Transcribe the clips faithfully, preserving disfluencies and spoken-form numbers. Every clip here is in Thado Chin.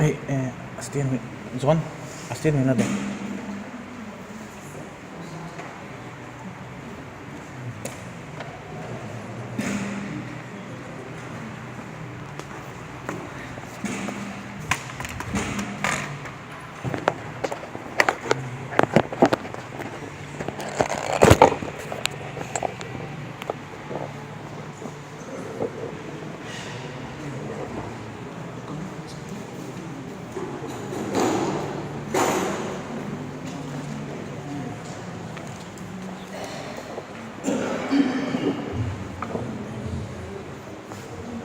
Ei, eh, a stand mi, John, a stand mi na de.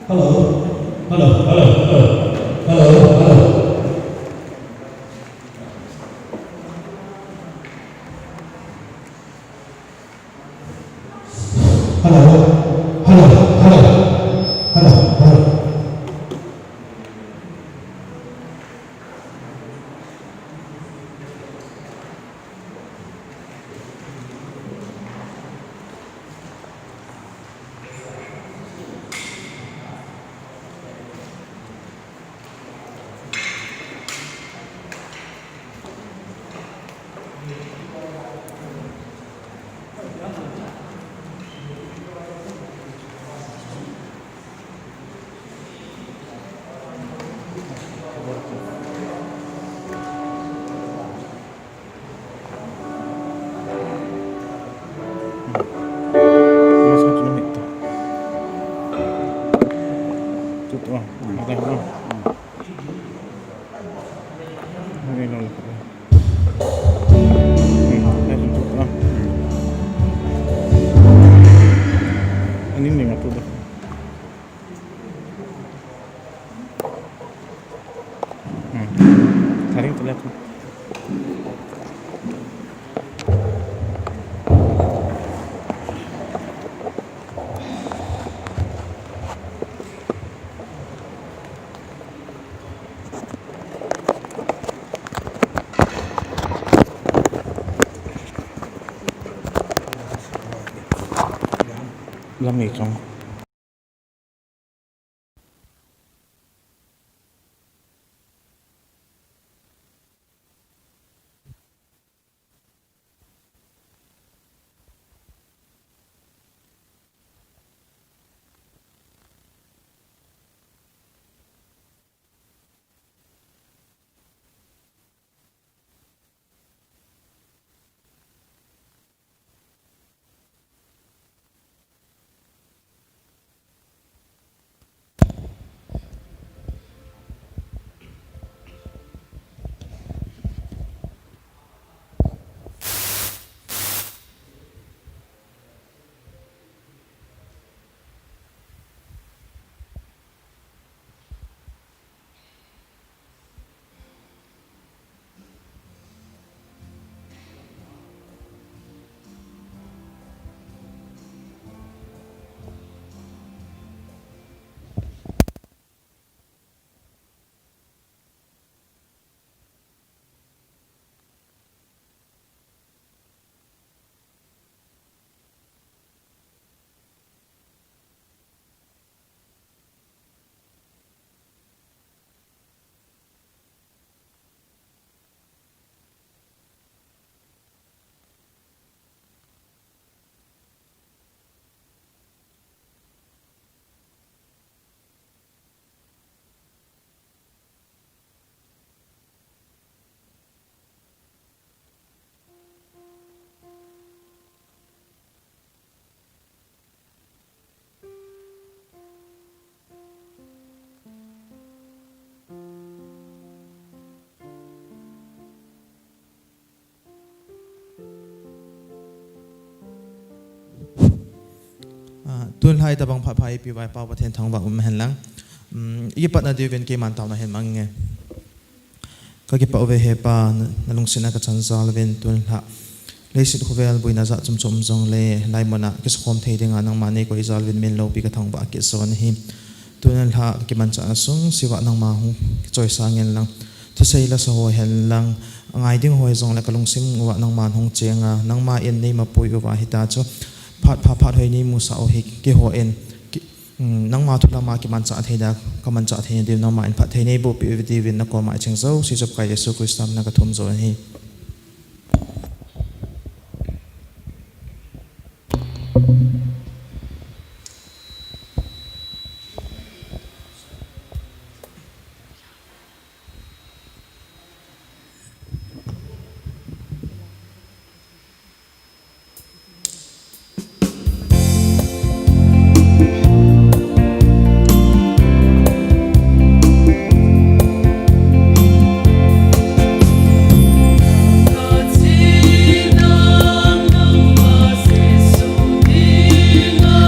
Hello. Hello, hello, hello. Hello, hello. Hello, hello, hello. Hello, hello. Lam ni chong. Ah, tun lhai tabang phat pha ipi vai pau Pathen thangvah um hen lang. Um, i patna diuvin keiman taona hin mang nge. Ka kipah uve he Pa, na, na lungsetna ka chan jal uvin tun lha. Leiset khovel buina jat chom chom jong le, lai muna kisa khom thei dinga nangma nei koi jal uvin min loupi ka thangvah kit jo ahi. Tun lha ka kimanchahna sung, siva nangma hung kichoisang hen lang. Thusei la sa ho hen lang. Angai ding ho jong le ka lungsim uva nangman hung cheng a, nangma in nei mapui uva hita chu. Phat pha phat hoi nei musah u hi keiho in. Ki, Hmm, nangma thu lama kimanchah theina, kamanchah theina diu nangma in phatthei neiboh peh uve tivin nakoma iching jouse chu Pakai Jesu Christa mina kathum jo ahi.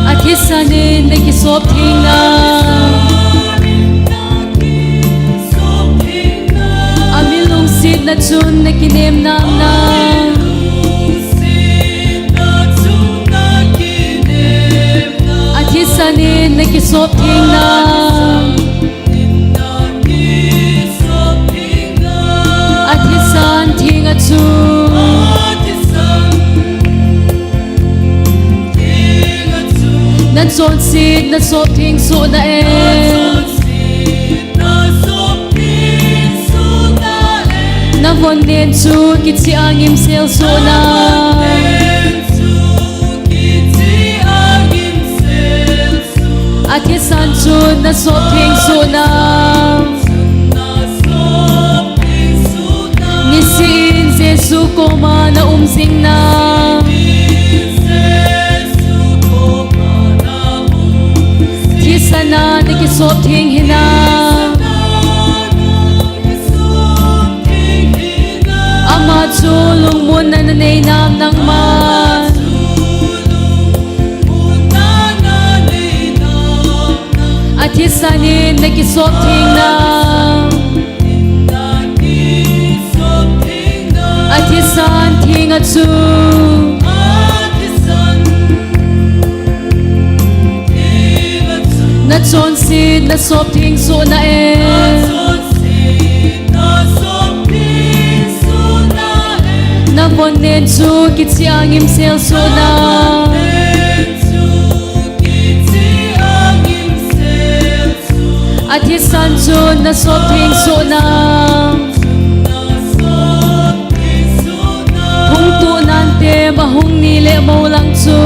Athisan in nakisop theng na. Amilungsetna chun nakinem nam na. Athisan in nakisop theng na. Athisan theng a chu. Nachonset nasop theng soh na e. Navon nen chu kicheh a ngimsel soh na. Athisan chun nasop theng soh na. Niseh in Jesu koma naum jing na. Thisan a nakisop theng hi na. Ama chu lungmonna nanei nam nangma. Athisan in nakisop theng na. Athisan theng a chu. Nachonset nasop theng soh na e. Navon nen chu kicheh a ngimsel soh na. Athisan chun nasop theng soh na. Hung tuh nan tem ahung ni le mo lang chu.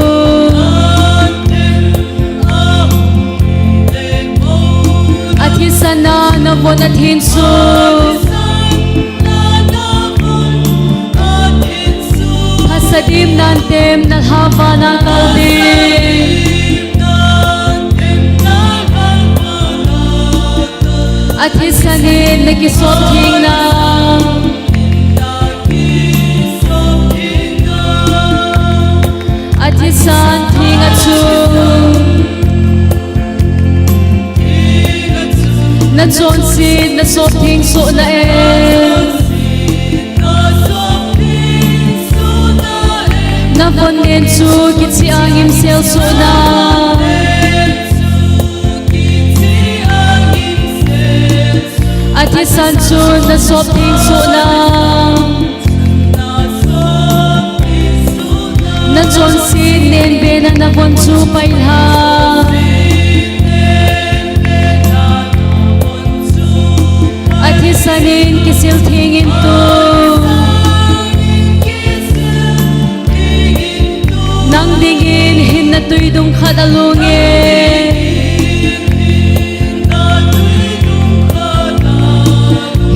Athisan a navon athen chu. Phasah dim nan tem nalhah vana kal ding. Athisan in nakisop theng na. Athisan theng a chu. Nachonset nasop theng soh na e. Navon nen chu kicheh a ngimsel soh na. Athisan chun nasop theng soh na. Nachonset nen be na navon chu pailha. Athisan in kisil theng in tu. Nang dingin hinna tuidung khat alung e.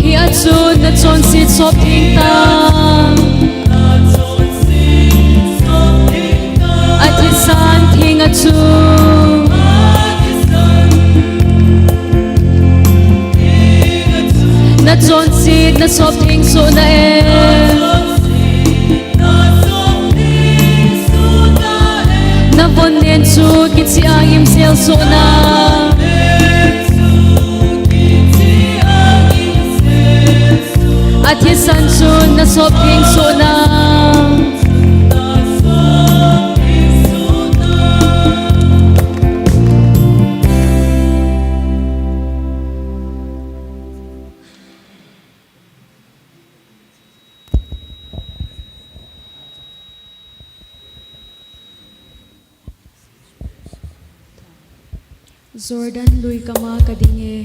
Hia chu nachonset sop theng tan. Athisan theng a chu. Nachonset nasop theng soh na e. Navon nen chu kicheh a ngimsel soh na. Athisan chun nasop theng soh na. Jordan lui kama kading e.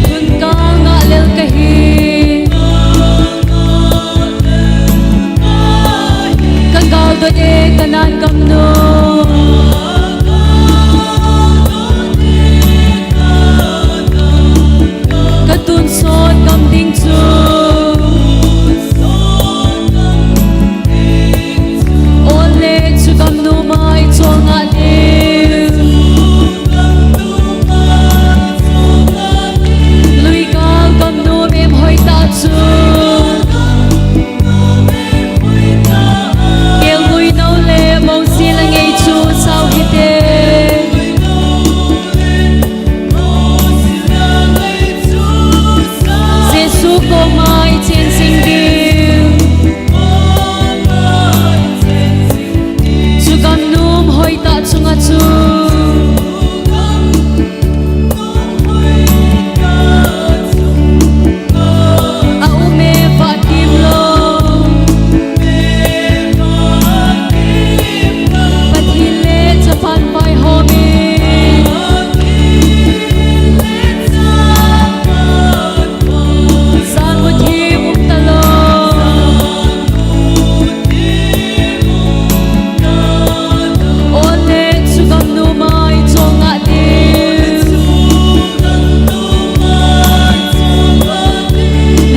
Tun kanga lel kahi. Ka gal doh e Kanan gamnu. Ka tonsot gam ding chu. Ole chu gamnu mai chol nga ding. Lui gal gamnu mem hoi ta chu. Kelngoi nou le Mosi la ngei chu sao hite. Jesu koma i chensing ding. Chu gamnu mem hoi ta chunga chu. A um e, vah kim lou. Pathen le chapang vaihom in. San muthim um talou. Ole chu gamnu mai chol nga ding.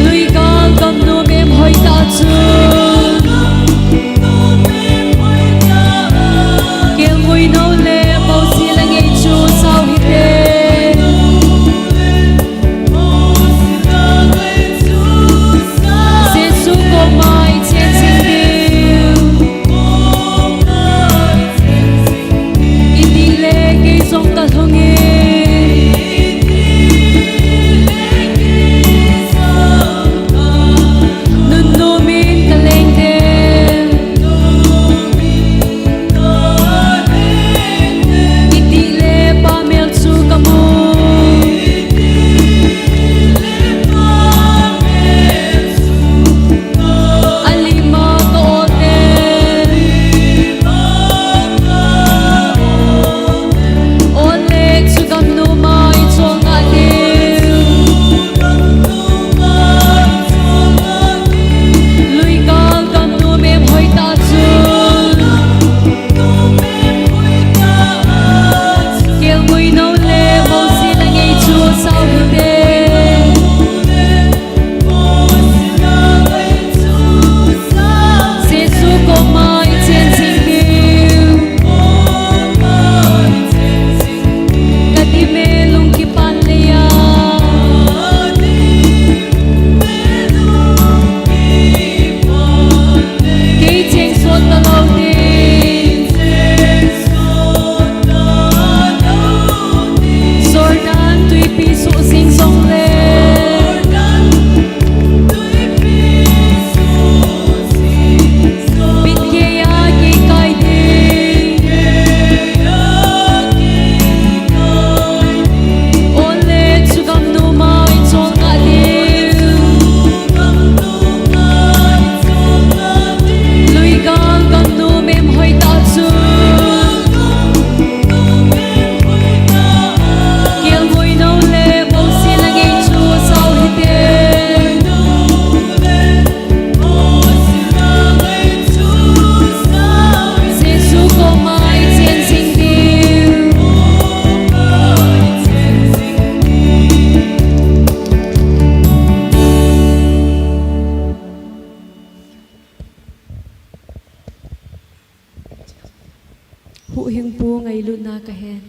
Lui gal gamnu mem hoi ta chu. Kelngoi nou le Mosi la ngei chu sao hite. Jesu koma i chensing ding. Itih le kei jong ka lhung e. Nunnom in ka leng ding. Itih le Pa mel chu ka mu. A lima ka ol ding. Ole chu gamnu mai chol nga ding. Lui gal gamnu mem hoi ta chu. Kelngoi nou le Mosi la ngei chu sao hite. Jesu koma i chensing ding. Ka dim e lungkipan leiya. Kei cheng sot talou ding. Jordan tuipi suh jing jongle. Bit geiya kei kai ding. Ole chu gamnu mai chol nga ding. Lui gal gamnu mem hoi ta chu. Kelngoi nou le Mosi la ngei chu sao hite. Jesu koma i chensing ding. Huhhingpu ngailutna kahen.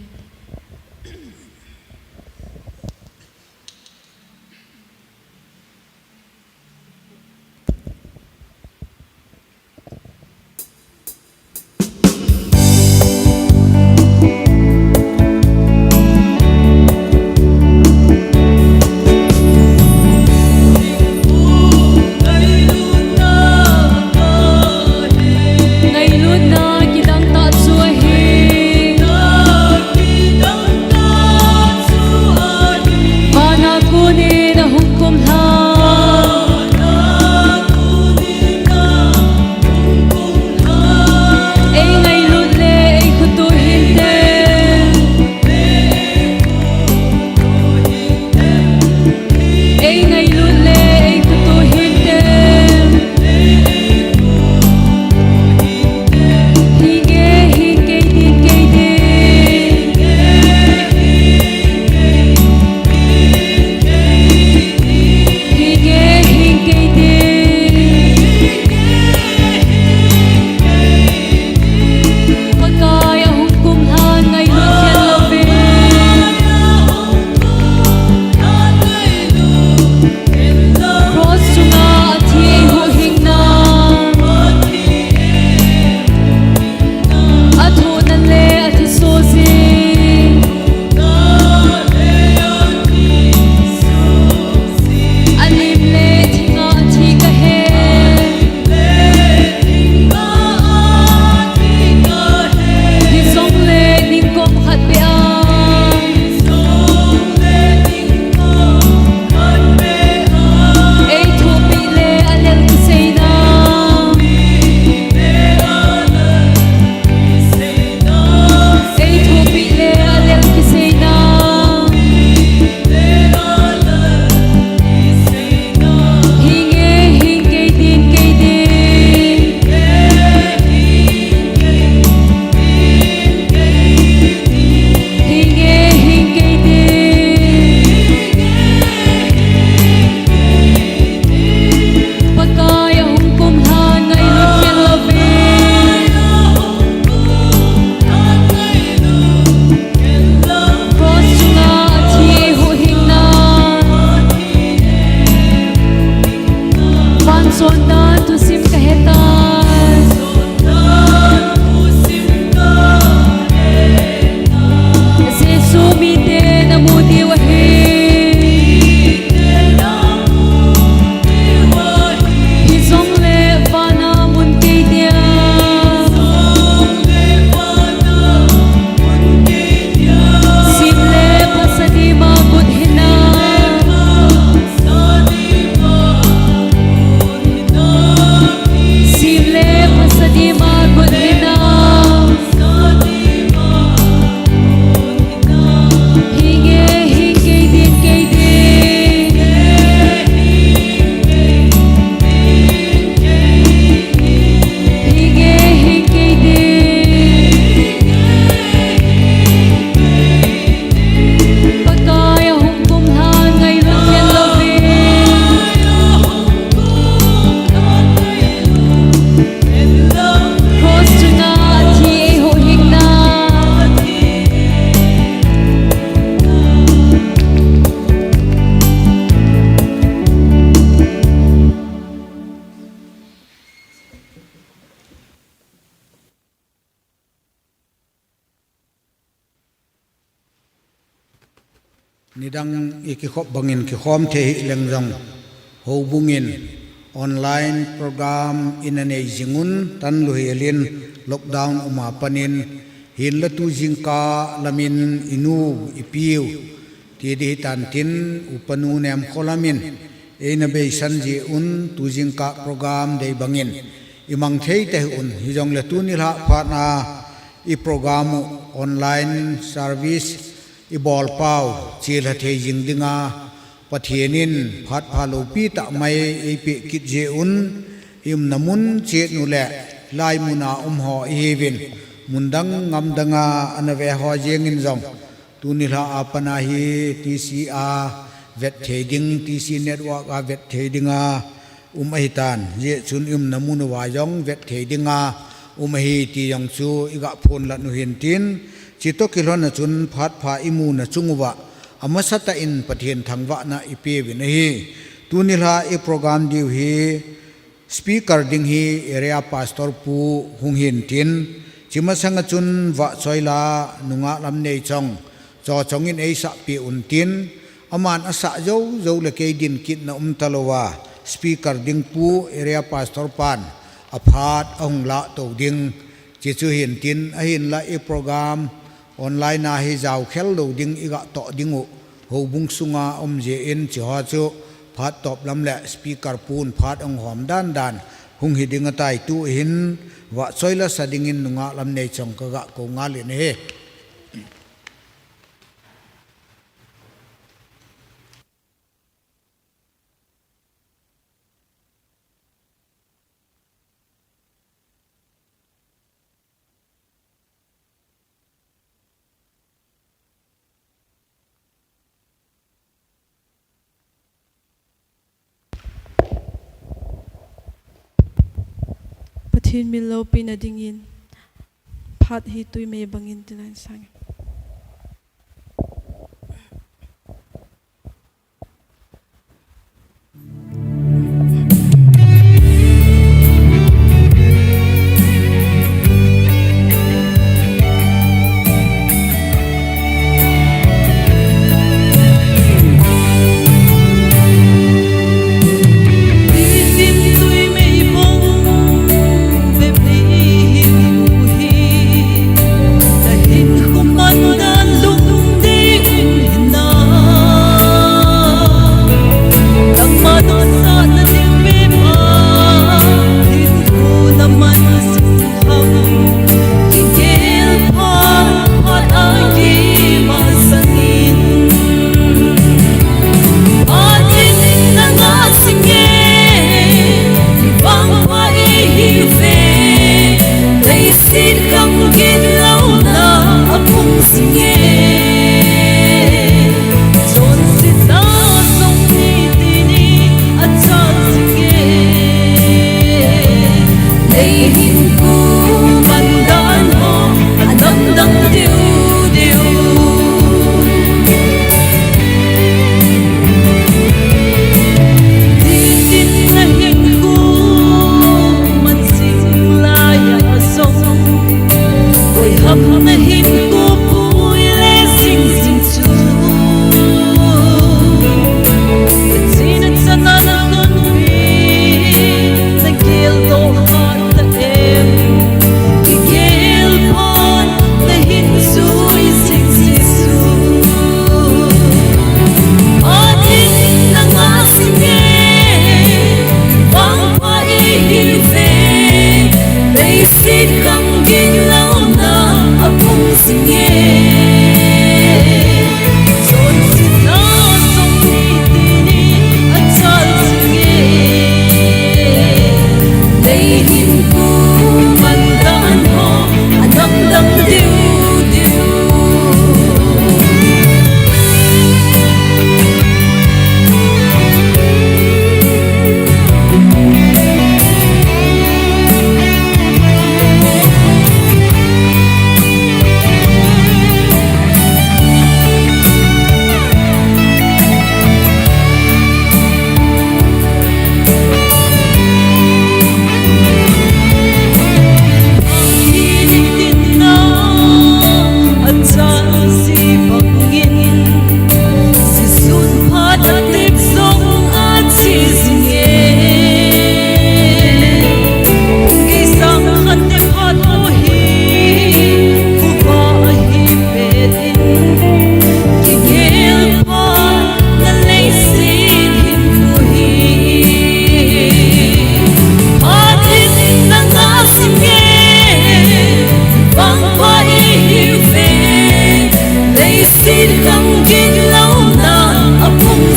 Nidang i kikhop bangin kikhom thei hih leng jong, houbung in online program i na nei jing un, tanlu hel in lockdown um a panin, hinla tu jingkah lamin i nu i piu ti ding hitan tin, upa nu Nemkholam in ei na beisan jeh un tu jingkah program dei bangin i mang thei tahih un, hijongle tuni lhah phat a i program u online service i bol pau chelha thei jing dinga Pathen in phat pha loupi tah mai ei peh kit jeh un, i umna mun chet nu le lai mun a um ho i hiuvin, mun dang ngam dang a ana ve ho jeng in jong, tuni lhah a pat a hi T C a vet thei ding, T C network a vet thei dinga um ahitan, hijeh chun i umna mun uva jong vet thei dinga um ahi ti jong chu i ga phondoh u hin tin, chutoh kilhon a chun phat pha i muna chung uva amasa tah in Pathen thangvahna i peuvin ahi. Tuni lhah i program diu hi speaker ding hi area pastor pu hung hin tin, chu masang a chun Vahchoila nungah Lamneichong, Chochong in ei sah peh un tin, aman a sah jou jou le kei din kitna um talou a, speaker ding pu area pastor pan a phat a hung lah to ding, chuchu hin tin, ahinla i program online a hi jao khel lou ding i ga toh ding u, houbung sunga um jeh in, chu ho chu phat top lam le speaker pun phat a hung hom dan dan hung hi ding ahitai. Tu hin Vahchoila sa dingin nungah Lamneichong ka ga kou ngal in ahi. Pathen min loupina dingin phat hi tui mei bangin tilan sang.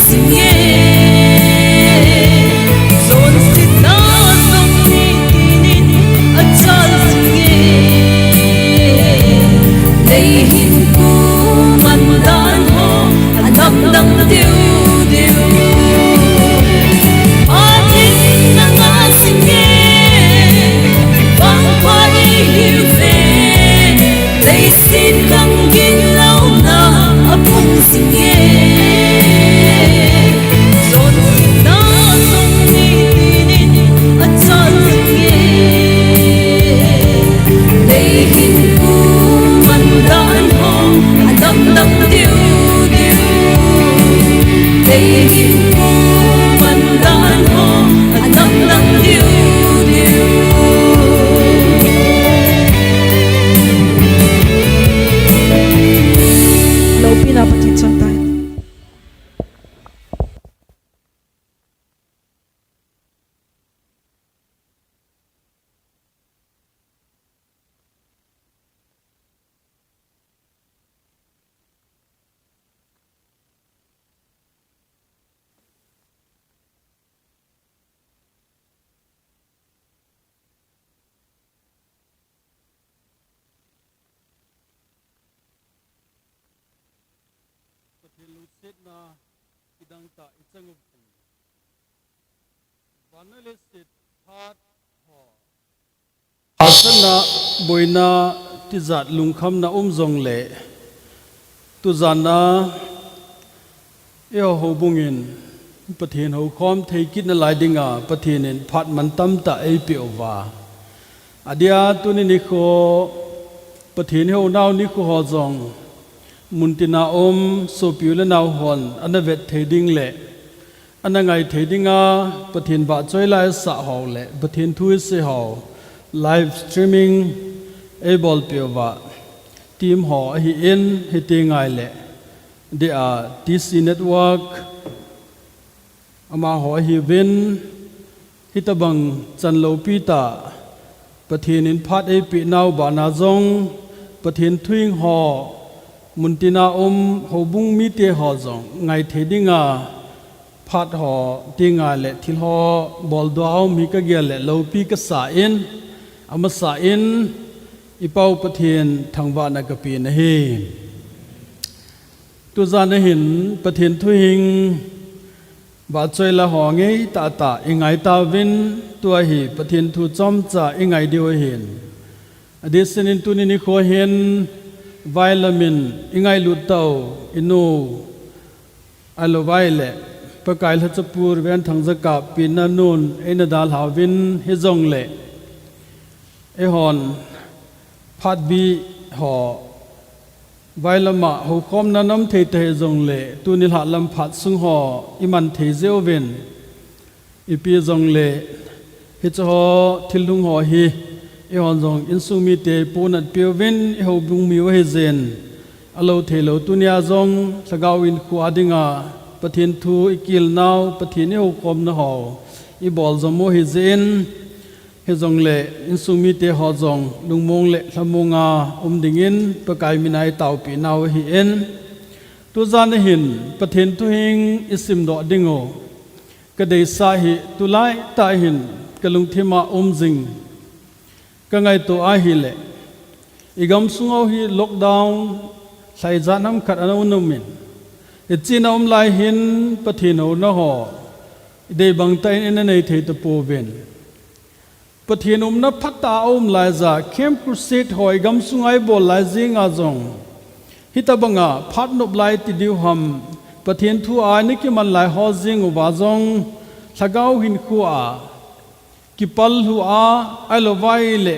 Singe, sonsetna jong nitinin achal singe, leihinkho mandan ho adamdam deuh deuh. Atin nanga singe, vangpha ihiuve, leiset lang ginlouna apung singe. Sonsetna jong nitinin achal singe, leihinkho mandan ho adamdam deuh deuh. Leihinkho mandan ho adamdam deuh deuh. Loupina Pathen chang tai. Pathen lungsetna kidang tah i chang uvin. Van le leiset phat ho, hahsatna, boina, tijat lungkhamna um jongle, tujan a eiho houbung in Pathen houkhom thei kit nalai dinga Pathen in phat mantam tah eipeh uva, adia tuni nikho Pathen hounau nikho ho jong muntina um sopi u le nao hon ana vet thei ding le ana ngai thei dinga Pathen vahchoi la isah ho le Pathen thu isei ho live streaming eibolpeh uva, team ho ahin, hiti ngai le dia T C Network amaho ahiuvin, hitobang chan loupi tah Pathen in phat eipeh nau bana jong Pathen thuhing ho, muntina um houbung mite ho jong ngai thei dinga phat ho, ti ngai le thil ho boldoh a um hi kagel le loupi kasa in, amasa in i Pau Pathen thangvahna kapen ahi. Tujan a hin Pathen thuhing vahchoi la ho ngeitah tah i ngai tauvin, tua hi Pathen thu chomcha i ngai diu ahin. Adehset in tuni nikho hin vailam in i ngailut tau i nu, ahilouvai le Pakai lhachapu Reverend Thangjakap penna nun eina dalhauvin, hijongle eihon phat bi ho vailam a houkhomna nam thei tahih jongle tuni lhahlam phat sung ho i man thei jeh uvin, ipi jongle hiche ho thil lhung ho hi eihon jong insung mite i puinat peuvin i houbung mi u ahi jeh in, alou theilou tunia jong Lhagao hinkho a dinga Pathen thu i kil nau, Pathen i houkhomna ho i bol jom u ahi jeh in, hijongle insung mite ho jong lungmong le lhamong a um dingin Pakai mina i taopeh nau ahin. Tujan a hin Pathen thuhing i simdoh ding u kadeisah hi tulai tah hin ka lungthim a um jing. Ka ngaito ahile, i gamsung u hi lockdown lhaijat ham khat ana um in, hiche a um lai hin Pathen houna ho i dei bang tah in i na nei thei tapouvin. Pathen umna phatah a um laija Camp Crusade ho i gamsung a i bol lai jeng a jong, hitobanga phat nop lai ti diu ham, Pathen thu a i na kiman lai ho jeng uva jong, Lhagao hinkho a kipal lhu a, ahilouvai le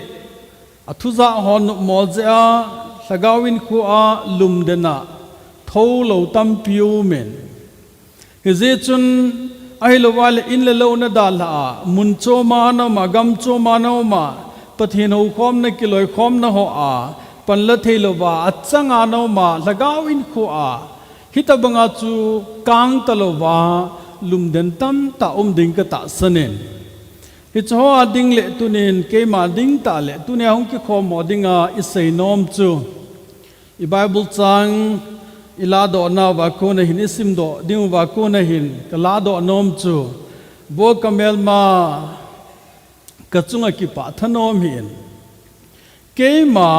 athujah ho nopmo jeh a, Lhagao hinkho a lumden a thoulou tampi um in. Hijeh chun ahilouvai le in le lou na dalha a, mun chom a na um a, gam chom a na um a, Pathen houkhomna kiloikhomna ho a pan la theilouva achang a na um a, Lhagao hinkho a hitobanga chu kang talouva lumden tamtah um ding ka tahsan in. Hiche ho a ding le tunin keima ding tah le tunia hung kikhom ho dinga i seinom chu, i Bible chang I lahdohna uva kona hin, i simdoh ding uva kona hin, ka lahdoh nom chu, vo ka melma, ka chunga kipah thanom hih in. Keima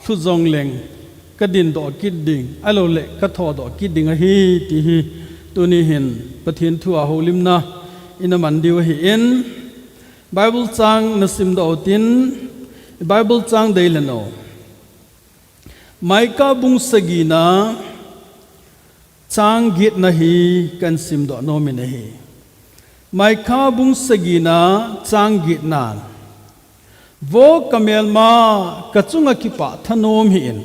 lhu jongleng ka dindoh kit ding, ahilou le ka thodoh kit ding ahi, ti hi tuni hin Pathen thu a houlimna ina man diu ahi in, Bible chang na simdoh utin, Bible chang dei le no. Micah bung sagina chang getna hi kan simdoh nom in ahi. Micah bung sagina chang getna. Vo ka melma, ka chunga kipah thanom hih in.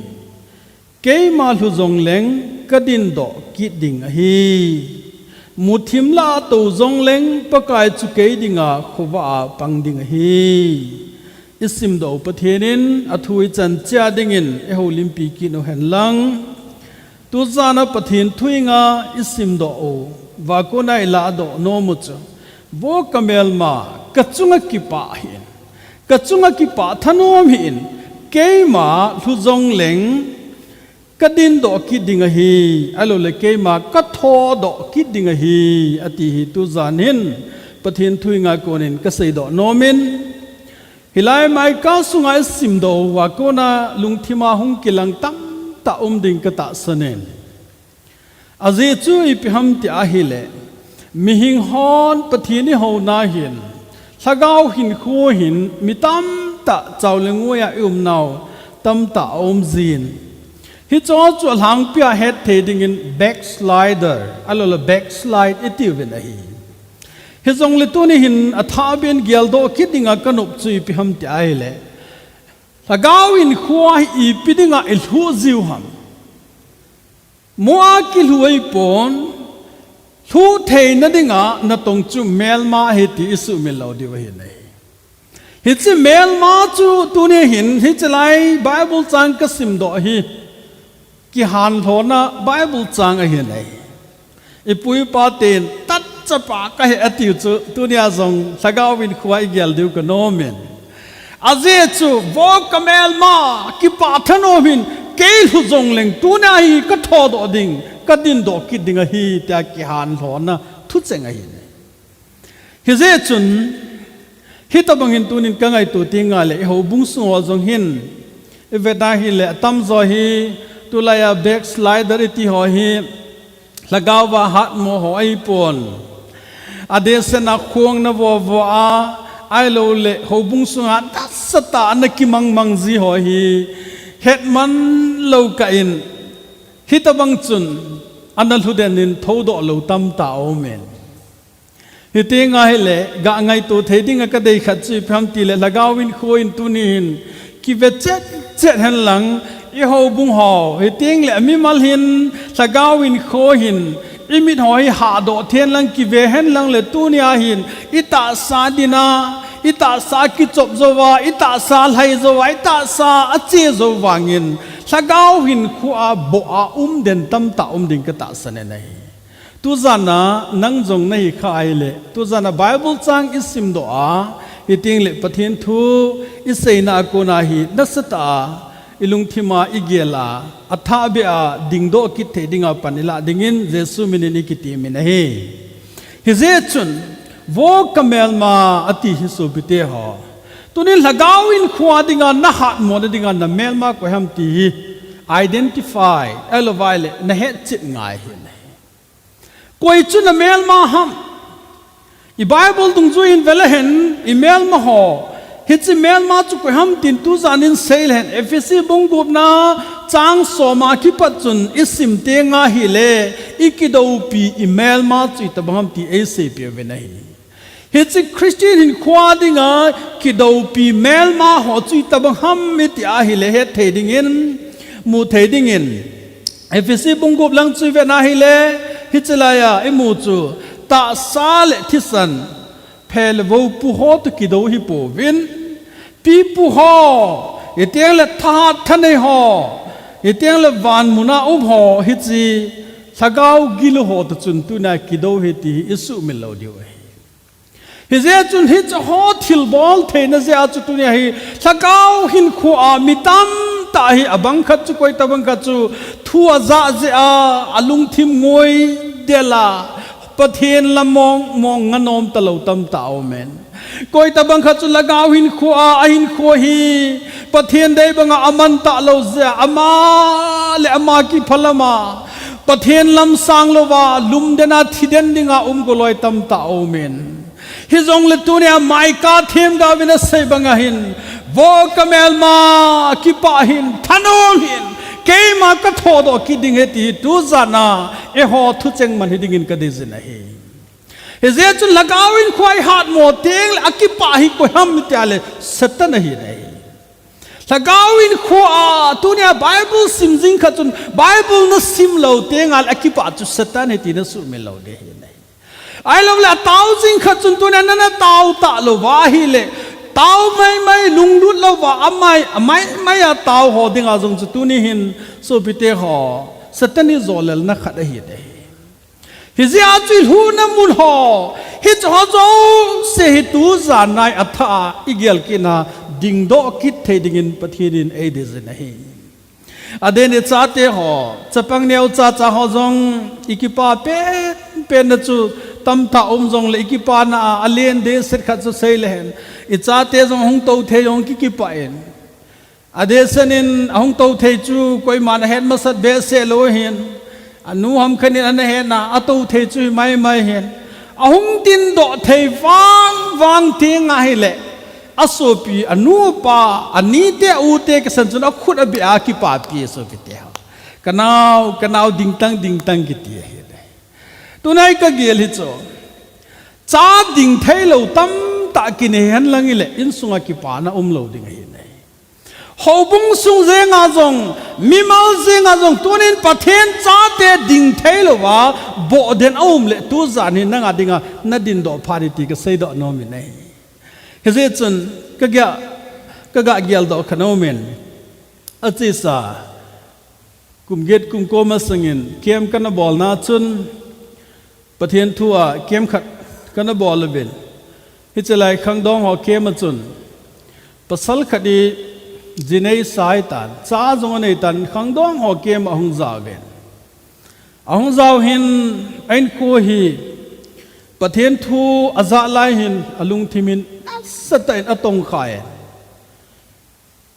Keima lhu jongleng ka dindoh kit ding ahi. Muthim lah a tou jongleng Pakai chu kei dinga khovah a pang ding ahi. I simdoh u Pathen in a thu i chan chia dingin i houlimpi kit u hen lang. Tuzan a Pathen thu i nga i simdoh uva kona i lahdoh nom u chu, vo ka melma, ka chunga kipah hih in. Ka chunga kipah thanom hih in. Keima lhu jongleng ka dindoh kit ding ahi, ahilou le keima ka thodoh kit ding ahi, ati hi tuzan hin Pathen thu i nga konin ka seidoh nom in. Hilai Micah sunga i simdoh uva kona lungthima hung kilang tamtah um ding ka tahsan in. Ajeh chu ipi ham ti ahile, mihing hon Pathen i houna hin, lhagao hinkho hin mi tamtah chau le ngoi a i umnau tamtah a um jin. Hicho chu alhangpia het thei dingin backslider, ahilou le backslide i tiuvin ahi. Hijongle tuni hin athah beh in geldoh kit dinga ka nop chu ipi ham ti ahile, lhagao hinkho hi ipi dinga i lhu jiu ham. Mo a kilhu ahipon, lhu theina dinga natong chu melma ahi ti i sumil lou diu ahi nai. Hiche melma chu tuni hin, hiche lai Bible chang ka simdoh hi, kihanlhona Bible chang ahi nai. I pu i pa ten, tatchapa ka hi ati chu, tunia jong lhagao hinkho a i gel diu ka nom in. Ajeh chu, vo ka melma, kipah thanom hih in, kei lhu jongleng, tunia hi ka thodoh ding, ka dindoh kit ding ahi, tia kihanlhona thucheng ahi. Hijeh chun, hitobang hin tunin ka ngaito teng le, i houbung sung ho jong hin, i vet a hile, atamjo hi, tulai a backslider i ti ho hi, lhagao va hatmo ho ahipon. Adehset a khong na vovo a, ahilou le, houbung sunga nasatah a na kimangmang ji ho hi, hetman lou kah in, hitobang chun, ana lhu den in thodoh lou tamtah a um in. Hiti nga hile, ga ngaito thei dinga ka dei khat chu ipi ham tile, lhagao hinkho in tuni hin, kive chet chet hen lang, i houbung ho, hiteng le mimal hin, lhagao hinkho hin, i mit ho hi hahdoh thei hen lang, kive hen lang le tunia hin, i tahsa dinga, i tahsa kichop jouva, i tahsa lhai jouva, i tahsa ache jou vangin, lhagao hinkho a boh a um den tamtah um ding ka tahsan in ahi. Tujana nang jong na hi kha ahile, tujana Bible chang i simdoh a, hiteng le Pathen thu i seina a kona hi nasatah a, i lungthima i gel a, athah beh a dingdoh kit thei dinga pan i lah dingin Jesu minin i kiti min ahi. Hijeh chun, vo ka melma ati hi sopite ho. Tunin lhagao hinkho a dinga na hatmo na dinga na melma koi ham ti hi identify, ahilou le na hetchet ngai hi. Koi chu na melma ham. I Bible dungjuiyin vele hen, i melma ho. Hiche melma chu koi ham tin tujanin seile hen. Ephesi bung gupna chang soma kipat chun i sim teng ahile, i kidoupi i melma chu itobang ham ti eiseipeh uvin ahi. Hiche Christian hinkho a dinga kidoupi melma ho chu itobang ham iti ahile het thei dingin, mu thei dingin. Ephesi bung gup lang chu i vet na hile, hiche laiya i mu chu tahsa le thisan, phe le vo pu ho toh kidou hi pouvin, pipu ho, hiteng le thahat thanei ho, hiteng le van muna um ho, hiche lhagao gilu ho toh chun tunia kidou hi ti hi i sumil lou diu ahi. Hijeh chun hiche ho thilbol theina jeh a chu tunia hi lhagao hinkho a mi tam tah hi, abang khat chu, koi tabang khat chu, thu aja jeh a, alungthim ngoi del a, Pathen lam mong mong nganom talou tamtah aumin. Koi tabang khat chu lhagao hinkho a, ahinkho hi Pathen dei banga aman talou jeh a, ama le ama kiphalam a, Pathen lam sang louva, lumden a thiden dinga um goloi tamtah aumin. Hijongle tunia Micah themgaovin asei banga hin, vo kamelma, kipah hih in, thanom hih in, keima kathodoh kit ding ahi ti hi tujan a, eiho thucheng man hidingin kadeijin ahi. Hijeh chun lhagao hinkho a ihatmo tengle akipah hi koi ham itile Satan ahi nai. Lhagao hinkho a, tunia Bible sim jing khat chun Bible nasim lou tengle akipah chu Satan ahi ti nasuhmil lou ding ahi nai. Ahilouleh atao jing khat chun tunia nana tao talou va ahile, tao maimai lunglut louva, amai, amai mai a tao ho dinga jong chu tuni hin, sopite ho, Satan hi jolelna khat ahi ding ahi. Hijeh a chu ilhuhna mun ho, hiche ho jouse hi tujan a athah a igel kit a, dingdoh kit thei dingin Pathen in eideijin ahi. Adeh in ichate ho, chapang neocha cha ho jong ikipa penpen na chu tamtah um jongle ikipana a alen dehset khat chu seile hen. Ichate jong hung tou thei jong kikipah in. Adehset in ahung tou thei chu koiman ahet masat behseh lou ahin. Anu ham khat in ana hetna, atou thei chu hi maimai hin. Ahung dingdoh thei vang vang tenga ahile, asopi, anu apa, anite, ute kisan chun akhut abeh a kipapi sopite ho. Kanao, kanao dingtang, dingtang kiti ahi nai. Tunai kagel hi chu, cha ding theilou tamtah kinei henlang ile, insunga kipana umlou ding ahi nai. Houbung sung jenga jong, mimal jenga jong, tunin Pathen chate ding theilouva, bohden aumle, tujan hi nanga dinga, nadindoh phat in ti kaseidoh nom in ahi. Hijeh chun, kagel, kaga geldoh khat aumin. Achesa, kum get kum ko masangin, camp kana bolna chun, Pathen thu a camp khat kana bol uvin. Hiche lai khangdong ho camp a chun, pasal khat hi ji neisa ahitan, cha jong aneitan, khangdong ho camp a ahung jauvin. Ahung jao hin, a-inkho hi, Pathen thu ajah lai hin, alungthim in nasatah in atongkha e.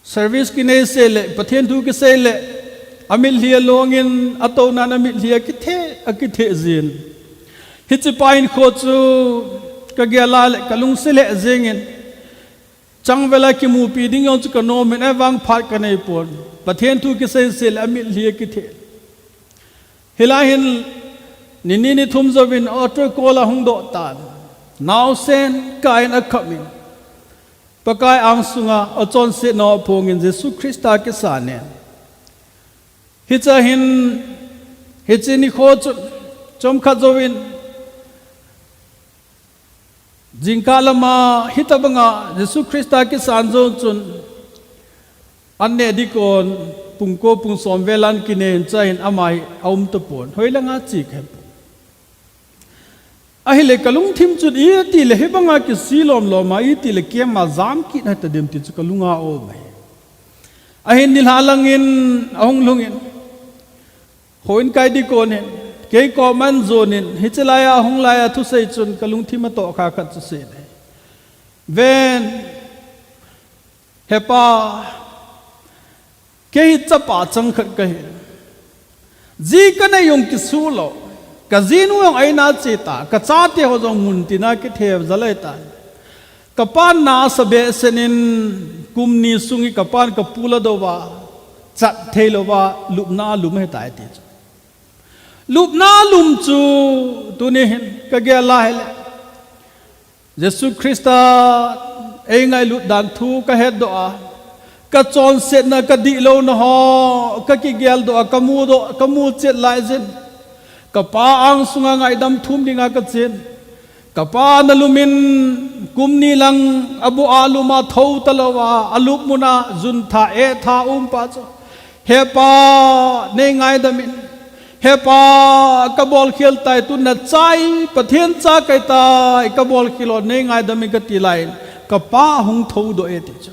Service kinei seh le, Pathen thu kisei le, amitlhi alongin, atounan amitlhi akithe, akithe jin. Hichepa hinkho chu kagel a le, kalungset lheh jengin. Changvel a kimupi ding jong chu kanomin, ahivang phat kaneipon. Pathen thu kisei seh le, amitlhi akithe. Hilai hin, ni ni ni thum jouvin altar call ahung doh tan. Naosen kah in akhamin. Pakai angsunga achonsetnau aphongin Jesu Christa kisan in. Hichea hin, hiche nikho chun, chomkhat jouvin, jingkah lama hitobanga Jesu Christa kisan jou chun, an neh ding kon, pung ko pung som vel a ana kinei in, chua hin ama hi aum tapon, hoilanga che kahepon. Ahile kalungthim chun itile hibanga kisi lomlom a, itile camp a jam kit hita dem ti chu kalunga aum ahi. Ahin nilhah langin ahung lhungin, houin kai ding kon hin, kei koma ajonin, hiche laia ahung laia thusei chun kalungthim atohkha khat chu asei e. Ven, hepa, kei hi chapa changkhat kahi. Ji kanei jong kisuh lou. Kajinu jong a-in a che ta. Kachate ho jong muntina kithe jal ahitan. Kapan nasa behseh in kum ni sung hi kapan kapu ladouva, chat theilouva, lupna alum ahitai ti chu. Lupna alum chu tuni hin kagel a ahile, Jesu Christa eingailut dan thu kahetdoh a, kachonsetna kadihlou na ho kakigeldoh a, kamudoh, kamuchet laijin, kapa angsunga ngaidam thum dinga kachen. Kapa nalumin kum ni lang aboh a alum a thou talouva, alup muna juntha etha umpa chu, Hepa, neingaidam in. Hepa, kabolkhel tai, tun nachai, Pathen cha kahitai, kabolkhel o, neingaidam in kati laiyin, kapa ahung thoudoh e ti chu.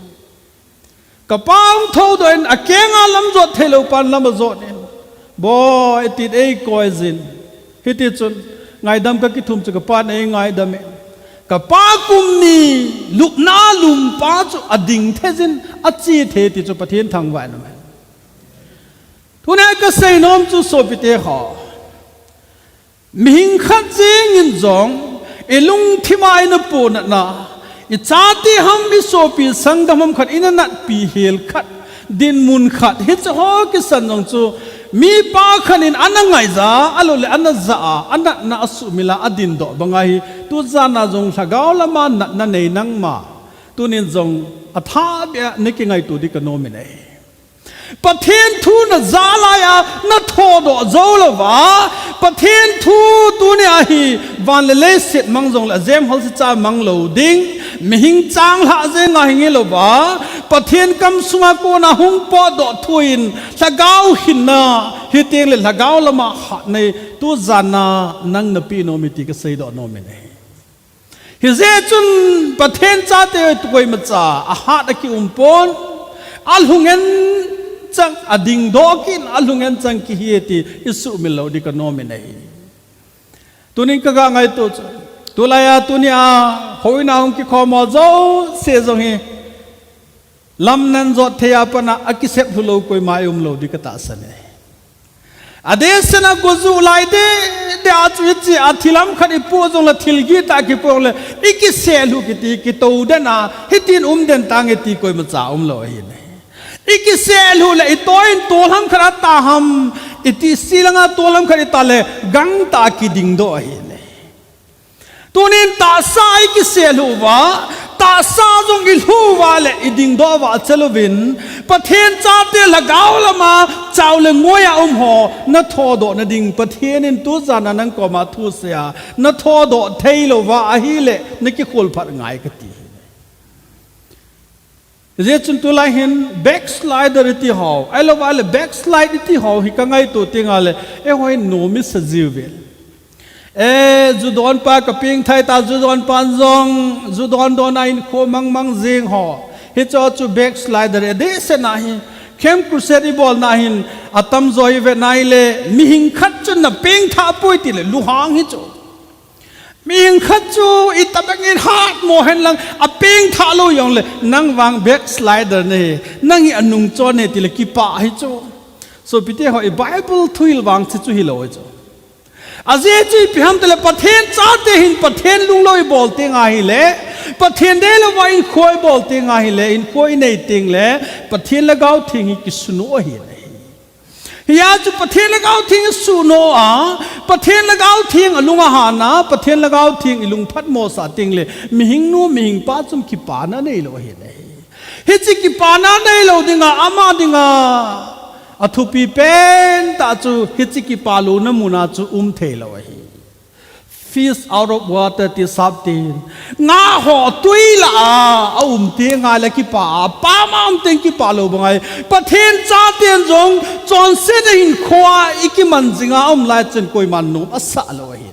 Kapa hung thoudoh in, akenga lam jot theilou pan lam ajot in, boi, ati in eikoi jin. Hiti chun, ngaidam kakithum chu kapan eingaidam in. Kapa kum ni lupna lum pa chu ading thei jin, ache thei ti chu Pathen thangvah in aum e. Tuni a kasei nom chu sopite ho, mihing khat jeng in jong, ilungthim a ina ponatna, ichate ham, isopi sanggam ham khat ina natpi hel khat, dinmun khat, hiche ho kisan jong chu, mipa khat in ana ngaija, ahilouleh ana ja a, anatna asuhmil a, adindoh banga hi, tujan a jong lhagao lama natna nei nangma, tunin jong athah beh a nakingaito ding kanom in ahi. Pathen thu naja lai a, nathodoh jou louva, Pathen thu tuni a hi, van le leiset mang jongle, ajem holse cha mang lou ding, mihing changlhah jenga hi nge louva, Pathen kamsunga kona hung potdoh thu in, lhagao hinna, hitengle lhagao lama hatna, tujan a nang napeh nom e ti kaseidoh nom in ahi. Hijeh chun Pathen chate koimacha ahat a kium pon, alhungen chang adingdoh kit in, alhungen chang kihi e ti isuhmil lou ding kanom in ahi. Tunin kaga ngaito chu, tulai a tuni a houin a hung kikhom ho jouse jong hi, lam nan jot thei a pat a akisep lhu lou koima ium lou ding katahsan e. Adehset a gojuh lai deh deh a chu hiche a thil ham khat ipoh jongle, thil gih tah kipoh jongle, ikisep lhu kiti, kitou den a, hitin um den tange ti koimacha umlou ahi ne. Ikisep lhu le itoi in tol ham khat atah ham, iti silang a tol ham khat itah le, gangtah a kidingdoh ahi ne. Tunin tahsa ikisep lhu uva, tahsa jong ilhu uva le idingdoh uva achal uvin, Pathen chate lhagao lama chao le ngoi a um ho, nathodoh nading, Pathen in tujan a nang koma thusei a, nathodoh thei louva ahile, nakikhol phat ngai kati. Hijeh chun tulai hin backslider iti ho, ahilouva le backslide iti ho hi kangaito tengle, eiho hin nom isa jiuve. E, ju donpa kapengtha ta, ju donpan jong, ju don don a hinkho mangmang jeng ho. Hicheho chu backslider, adehset a hi. Camp Crusade ibolna hin, atamjo ivet nai le, mihing khat chun napengthah poi tile, lunghang hi chu. Mihing khat chu itobang in hatmo henlang, apengthah lou jongle, nang vang backslider nahi, nang hi anungchon nahi tile kipah hi chu. Sopite ho, i Bible thuhil vang hiche chu hilou hi chu. Ajeh chu ipi ham tile Pathen chate hin Pathen lunglou ibol teng ahile, Pathen deilouva hinkho ibol teng ahile, hinkho inei tengle, Pathen Lhagao Theng hi kisunoh ahi. Hia chu Pathen Lhagao Theng isuhnoh a, Pathen Lhagao Theng alung ahan a, Pathen Lhagao Theng ilung phatmo sah tengle, mihing nu, mihing pa chun kipana neilou ahi. Hiche kipana neilou dinga, ama dinga athupi pentah chu hiche kipalouna muna chu um theilou ahi. Fish out of water ti sap tin. Nga ho tui lah a, aum tengle kipa a, pam a um teng kipah lou bang ahi. Pathen chaten jong, chonsetna hinkho a ikiman jinga aum lai chun koiman nom asah lou ahi.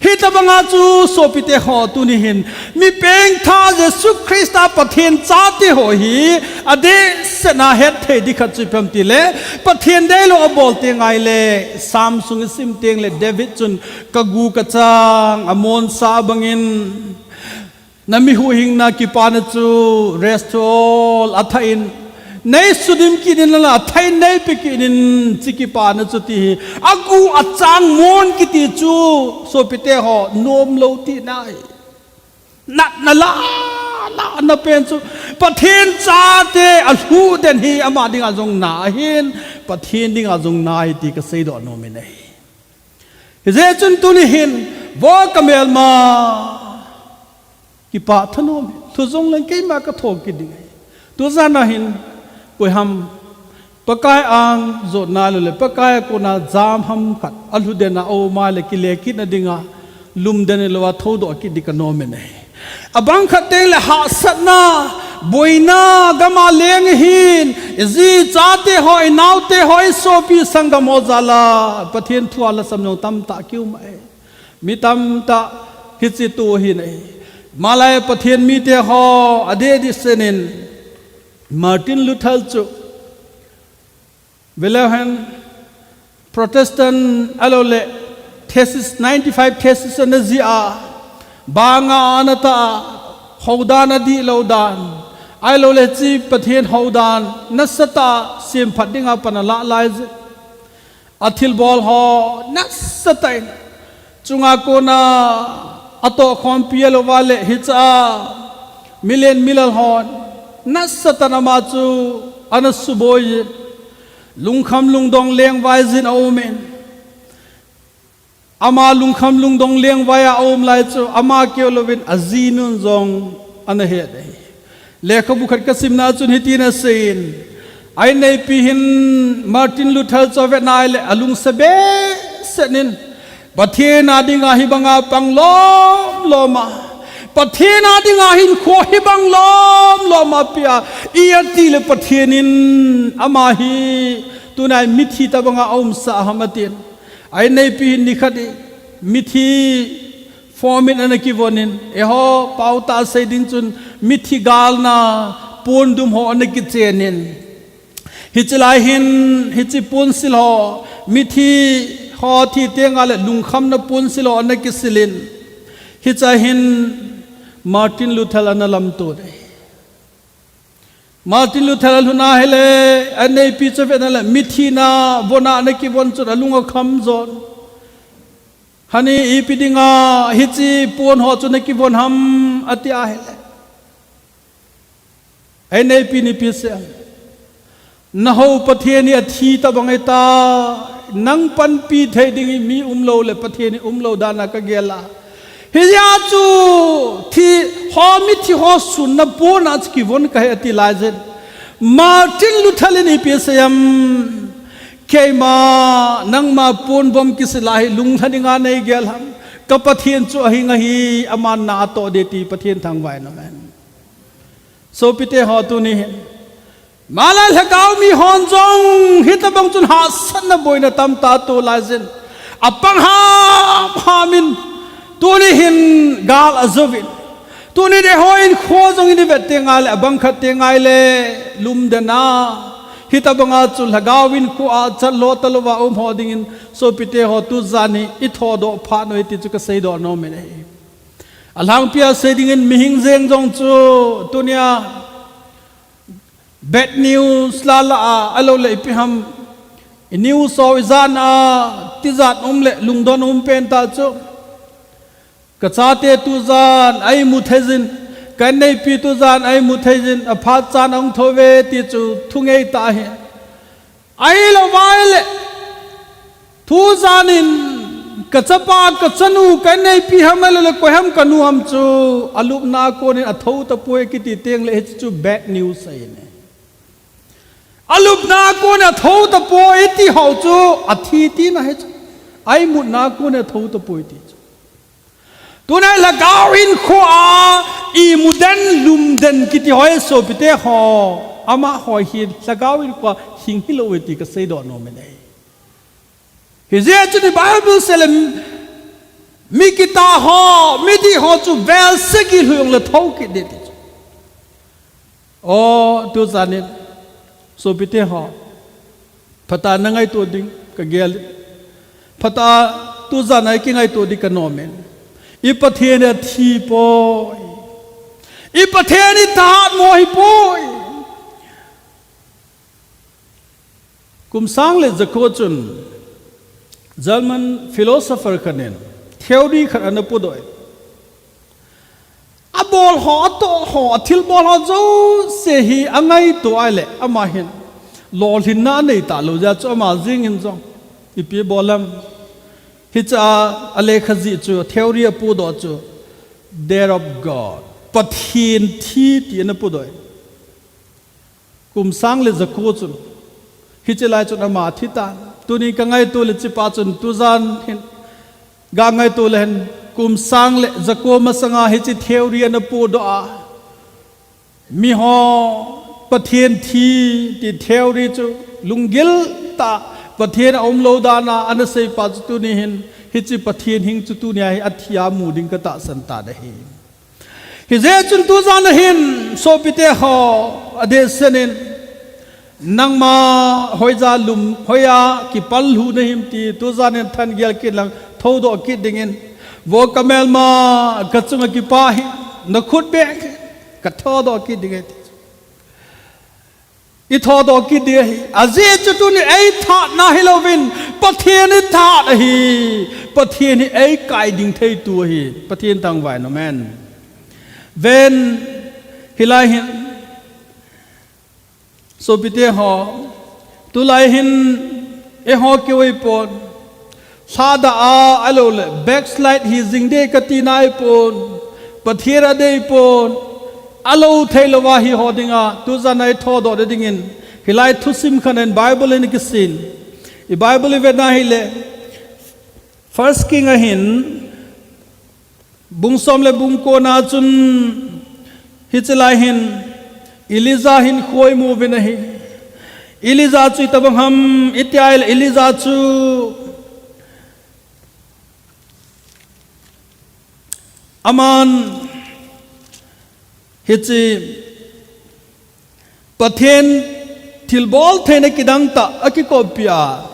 Hitobanga chu sopite ho tuni hin, mi pengthah Jesu Christa Pathen chate ho hi, adehset a hetthei ding khat chu ipi ham tile, Pathen deilou abol teng ahile, Psalm sung isim tengle David chun, kagu kachang amonsa bangin, nami huhhingna kipana chu rest to all, athah in, neisudim kit in lang athah in neipe kit in, hiche kipana chu ti hi, agu achang mon kiti chu, sopite ho, nomlou tina ahi. Natna la, la, na pen chu, Pathen chate alhuh den hi ama dinga jong na ahin, Pathen dinga jong na ahi ti kaseidoh nom in ahi. Hijeh chun tuni hin, vo kamelma, kipah thanom, thu jong leng keima kathong kit ding ahi. Tujan a hin, koiham, Pakai ang jotna lou le, Pakai a kona jam ham khat, alhu den a aum a le kile kitna dinga, lumden louva thoudoh kit ding kanom in ahi. Abang khat tengle hahsatna, boina, gam a leng ahin, iji ichate ho, inaote ho, isopi sanggam ho jal a, Pathen thu a lhasam jong tamtah kium ahi. Mi tamtah hiche tu ahi ne. Malai Pathen mite ho, adeh deh sen in. Martin Luther chu veleu hen Protestant ahilou le thesis, ninety five thesis ana jih a, banga ana ta a, houdan adih lou dan, ahilou le chi Pathen houdan nasatah a semphat dinga pan alah lai jeh, athilbol ho nasatah in chunga kona atohkhompi ahilouva le hiche a milen milal hon nasatah in ama chu ana suboi in, lungkham lungdong lengvai jin aumin, ama lungkham lungdong lengvai a aum lai chu ama keu louvin ajinun jong ana het ahi. Lekhabu khat kasimna chun hitin aseiyin, a inneipi hin Martin Luther chu avet nale alungset behseh in, Pathen a dinga hibanga pang lomlom a, Pathen a dinga hinkho hibang lomlom a pia i ati le Pathen in ama hi tunai mithi tobanga aumsah ham atin. A inneipi hin nikhat in mithi form in ana kivon in, eiho paotah sei ding chun mithi galna pondum ho ana kichen in, hiche lai hin hiche ponsil ho, mithi ho thi tengle lungkhamna ponsil ho ana kisil in, hiche a hin Martin Luther ana lamto e. Martin Luther alhun ahile, a inneipi chu avet nale mithi na von a ana kivon chun alung akham jon. Hani, ipi dinga hiche pon ho chu nakivon ham ati ahile, a inneipi in ipi asei em? Nahou Pathen hi athi tobang ahitai, nang panpi thei ding hi mi umlou le Pathen hi umlou dan a kagel a. Hijeh a chu thi ho, mithi ho sunna pon a chu kivon kahi ati laiyin, Martin Luther in ipi asei em? Keima, nangma ponbom kisil a hi lunglha dinga neigel ham? Ka Pathen chu ahing ahi, aman na atoh ding ti Pathen thangvah in aume. Sopite ho, tuni hin Malai lhagao mi hon jong hitobang chun hahsatna boina tamtah atoh laiyin, apang hamham in tuni hin gal ajouvin, tuni eiho hinkho jong in ivet tengle, abang khat tengle lumden a, hitobanga chu lhagao hinkho a chat lou talouva um ho dingin, sopite ho, tujan hi ithodoh phat u ahi ti chu kaseidoh nom in ahi. Alhangpia sei dingin mihing jeng jong chu tunia bad news lala a, ahilou le ipi ham, i news ho ijat a tijat um le lungdon um pen tah chu, kachate tujan a imu thei jin, ka inneipi tujan a imu thei jin, aphat chan ahung thou ve ti chu thu ngeitah ahi. Ahilouva ahile, tujan in kachapa, kachanu, ka inneipi ham ahilou le koi ham kanu ham chu alupna a konin athou tapoi kiti tengle hiche chu bad news ahi ne. Alupna a konin athou tapoi iti ho chu athi tina ahi chu. A imutna a konin athou tapoi ti chu. Tunai lhagao hinkho a imu den, lum den kiti ho hi sopite ho, amaho hi lhagao hinkho a hing hilou e ti kaseidoh nom in ahi. Hijeh chun i Bible sei le mi kitah ho, midih ho chu vel sagi lhung le thou kit ding ti chu. O, tujan in, sopite ho, phatah a nangaito ding kagel in. Phatah a tujan a ikingaito ding kanom in. I Pathen hi athi poi. I Pathen hi thahat mo ahipoi. Kum sang le jako chun German philosopher khat in theory khat ana pudoh e. Abol ho, atoh ho, athilbol ho jouse hi angaito ahile, ama hin lolhinna anei talou jeh a chu ama jeng in jong ipi abol em? Hiche a, alekha jih chu, theory apudoh chu, Death of God, Pathen thi ti ana pudoh e. Kum sang le jako chun, hiche lai chun ama thi tan. Tuni kangaito le hichepa chun tujan hin, gangaito le hen, kum sang le jako masanga hiche theory ana pudoh a, miho Pathen thi ti theory chu lunggil tah a Pathen aumlou dan a ana seipa chu tuni hin, hiche Pathen hing chu tunia hi athi a mu ding katahsan tan ahi. Hijeh chun tujan a hin, sopite ho, adeh senin, nangma hoija lum, hoiya kipal lhu nahim ti, tujan in than gel kit lang, thoudoh kit dingin. Vo kamelma, kachunga kipa hi, nakhut beh, kathoudoh kit ding e ti. Ithoudoh kit ding ahi. Ajeh chu tuni eithatna hilouvin, Pathen ithat ahi. Pathen hi eikai ding theitu ahi. Pathen thangvah in, amen. Ven, hilai hin, sopite ho, tulai hin, eiho kiwei pon, lhada a, ahilouleh, backslide hijing ding kati naipon, Pathen adei pon, alou theilouva hiho dinga, tujan a ithoudoh dingin, hilai thusim khat in Bible in kisin. I Bible i vetna hile, First King a hin, bung som le bung ko na chun, hiche lai hin, Elijah hin khoimu uvin ahi. Elijah chu itobang ham, iti ahile Elijah chu, aman, hiche, Pathen thilbol theina kidang tah a kikoppi a,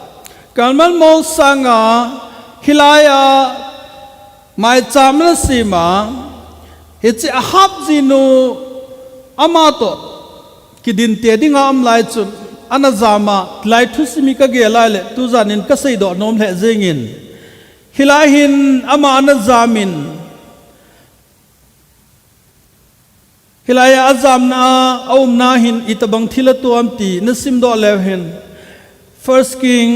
Carmel Mount sanga hilai a maicham ana sem a, hiche Ahab jinu ama toh kidinte dinga aum lai chun ana jam a, hilai thusim hi kagel lai le, tujan in kaseidoh nom lheh jengin. Hilai hin ama ana jam in, hilai a ajamna a, aumna hin itobang thil atom ti nasimdoh leu hen. First King,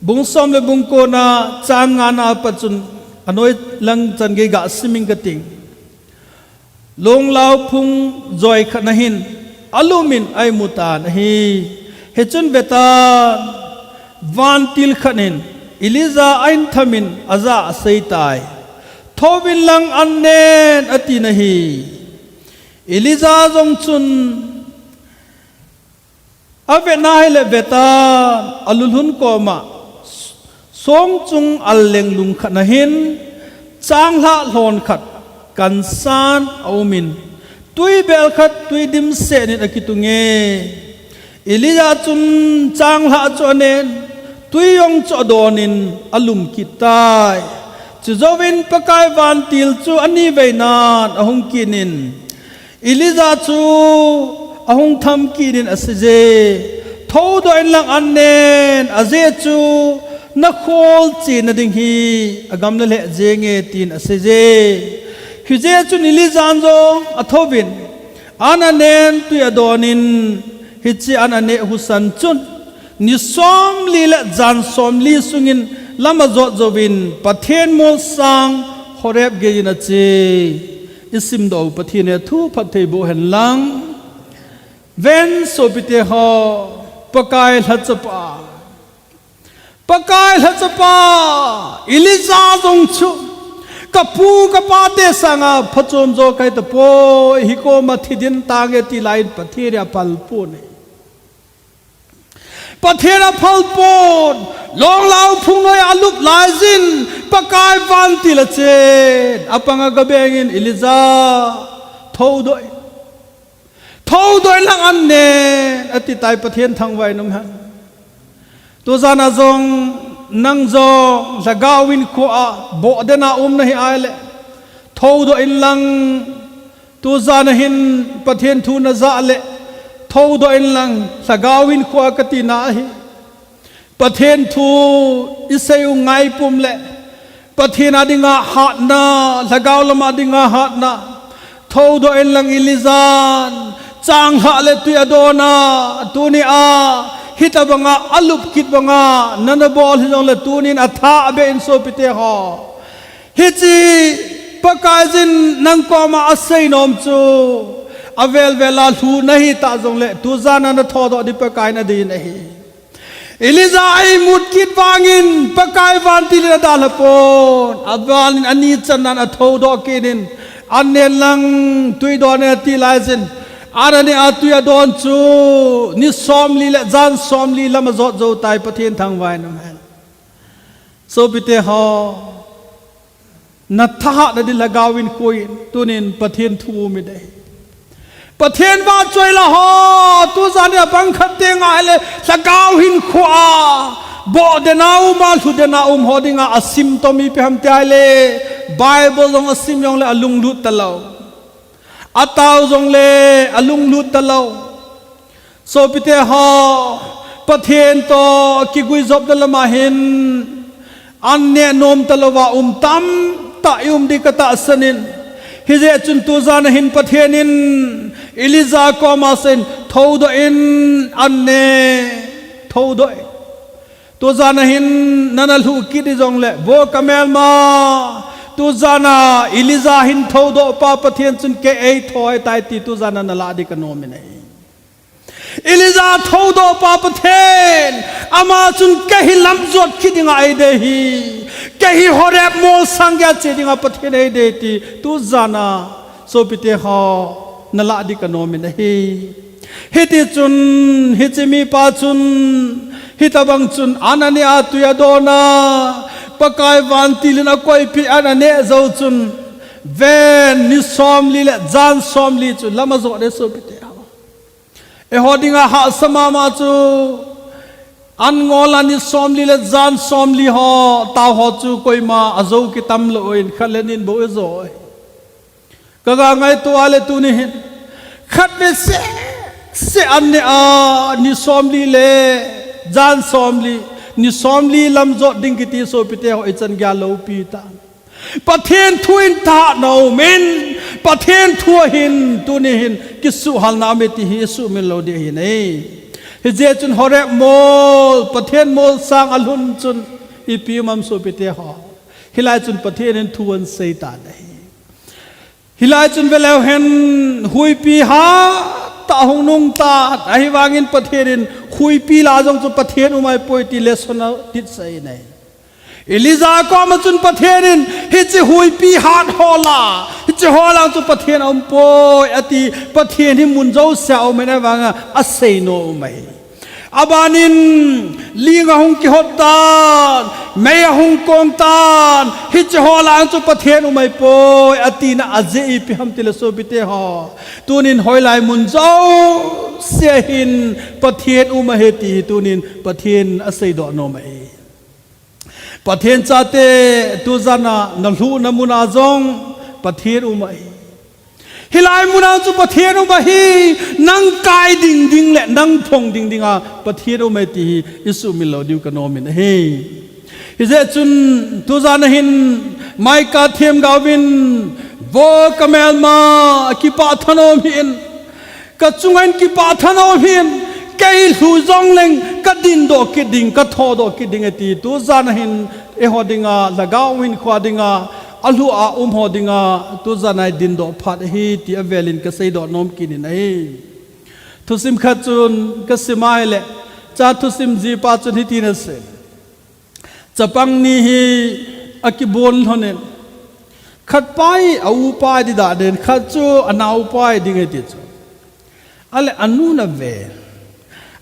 bung som le bung ko na, chang nga na a pat chun anoi lang chan gei gasimin kating. Lunglau phung joi khat na hin, alum in a-imu tan ahi. Hichun vetan, vantil khat in, Elijah a-in tham in ajah a aseitai. Thouvin lang an nen, ati nahi. Elijah jong chun, avetna hile vetan, alulhun koma, songchung al lenglung khat na hin, changlhah lhon khat, kansan aum in, tuibel khat, tui dimset in akitung e. Elijah chun changlhah chu anen, tui jong chu adon in alum kit tai. Chujouvin Pakai vantil chu ani vei nan ahung kit in, Elijah chu ahung tham kit in asei je, thoudoh in lang an nen, ajeh chu nakhol chena ding hi agamla lheh jenge tin asei je. Hijeh chun Elijah jong athouvin, an anen tui adon in, hiche an aneh husa chun, ni somli le jan somli sungin lam ajot jouvin Pathen molsang Horeb gei in ache. Isimdoh u Pathen in athu phatthei boh hen lang. Ven sopite ho, Pakai lhachapa, Pakai lhachapa, Elijah jong chu, kapu kapate sanga phachom jo kahi tapoi, hikoma thi ding tange ti lai in Pathen in aphal pon e. Pathen aphal pon, lunglau phung noiya alup lai jin, Pakai vantil achen, apanga gabeng in Elijah, thoudoh in, thoudoh in lang an nen, ati tai. Pathen thangvah in um hen. Tujan a jong, nang jong, lhagao in khoa, boh den a um nahi ahile, thoudoh in lang, tujan a hin Pathen thu najah le, thoudoh in lang, lhagao in khoa kati na ahi. Pathen thu isei u ngaipum le, Pathen a dinga hatna, lhagao lama dinga hatna, thoudoh in lang Elijah, changlhah le tui adon a, tuni a, hitobanga alup kit banga, nana bol hijongle tunin athah beh in sopite ho. Hiche Pakaiyin nang koma asei nom chu, avel vel a lhu nahi ta jongle, tujan a nathoudoh ding Pakaiyin adei in ahi. Elijah a imut kit vangin, Pakai vantil in adalha pon, avalin ani channan athoudoh kit in, an nen lang tui don in ati laiyin, an aneh a tui adon chu, ni somli le jan somli lam ajot jou tai, Pathen thangvah in um hen. Sopite ho, nathahatna ding lhagao in koi in, tunin Pathen thu um in ahi. Pathen vahchoi la ho, tujan a bang khat te ngai le, lhagao hinkho a, boh dena um a, lhu dena um ho dinga, a symptom ipi ham ti ahile, Bible jong asim jongle alunglut talou. Atao jongle alunglut talou. Sopite ho, Pathen toh kiguijopna lama hin, an neh nom talouva um tamtah i um ding katahsan in. Hijeh chun tujan a hin Pathen in Elijah koma aseiyin, thoudoh in an ne, thoudoh in. Tujan a hin nana lhu kit jongle, vo kamelma, tujan a Elijah hin thoudoh pa Pathen chun kei eithou tai ti tujan a nalah ding kanom in ahi. Elijah thoudoh pa Pathen, ama chun kei hi lamjot kit dinga eidei hi, kei hi Horeb mol sang geiya che dinga Pathen eidei ti, tujan a, sopite ho, nalah ding kanom in ahi. Hiti chun, hiche mipa chun, hitobang chun, an aneh a tui adon a, Pakai vantil in akoipeh an aneh jou chun, ven ni somli le jan somli chu lam ajot e sopite ho. Eiho dinga hahsa mama chu, an ngol a ni somli le jan somli ho, tao ho chu koima ajou kitam lou in khat le ni in bou ijou. Kaga ngaito a le tuni hin, khatvei seh seh an neh a, ni somli le jan somli, ni somli lamjot ding kiti sopite ho ichan geiya loupi ta. Pathen thu in thahatna um in, Pathen thu a hin, tuni hin, kisuhhalna um e ti hi isuhmil lou ding ahi nai. Hijeh chun Horeb mol, Pathen mol sang alhun chun, ipi um am sopite ho. Hilai chun Pathen in thu ahin sei tan ahi. Hilai chun veleu hen, huipi hattah ahung nung tan, ahivangin Pathen in huipi lah a jong chu Pathen um ahipoi ti lesson adih sei nai. Elijah koma chun Pathen in, hiche huipi hat ho lah a, hiche ho lah a chu Pathen aumpoi, ati, Pathen hi mun jousea aum in ahivanga aseinom ahi. Abanin, ling ahung kihot tan, mei ahung kong tan, hiche ho lah a chu Pathen um ahipoi, atina ajeh ipi ham tile sopite ho. Tunin hoilai mun jousea hin Pathen um ahi ti hi tunin Pathen aseidoh nom ahi. Pathen chate, tujan a nalhuhna mun a jong Pathen um ahi. Hilai mun a chu Pathen um ahi, nang kai ding ding le nang phong ding dinga Pathen um ahi ti hi isuhmil lou diu kanom in ahi. Hijeh chun tujan a hin Micah themgaovin, vo kamelma, kipah thanom hih in, kachunga hin kipah thanom hih in, kei lhu jongleng kadindoh kit ding, kathoudoh kit ding ati, tujan a hin eiho dinga, lhagao hinkho dinga, alhu a um ho dinga, tujan a hi dindoh phat ahi ti avel in kaseidoh nom kit in ahi. Thusim khat chun kasim a ahile, cha thusim jihpa chun hitin asei. Chapang ni hi akibon lhon in, khat pa hi a upa ding dan in, khat chu anaopa ding ahi ti chu. Ahile anun ave.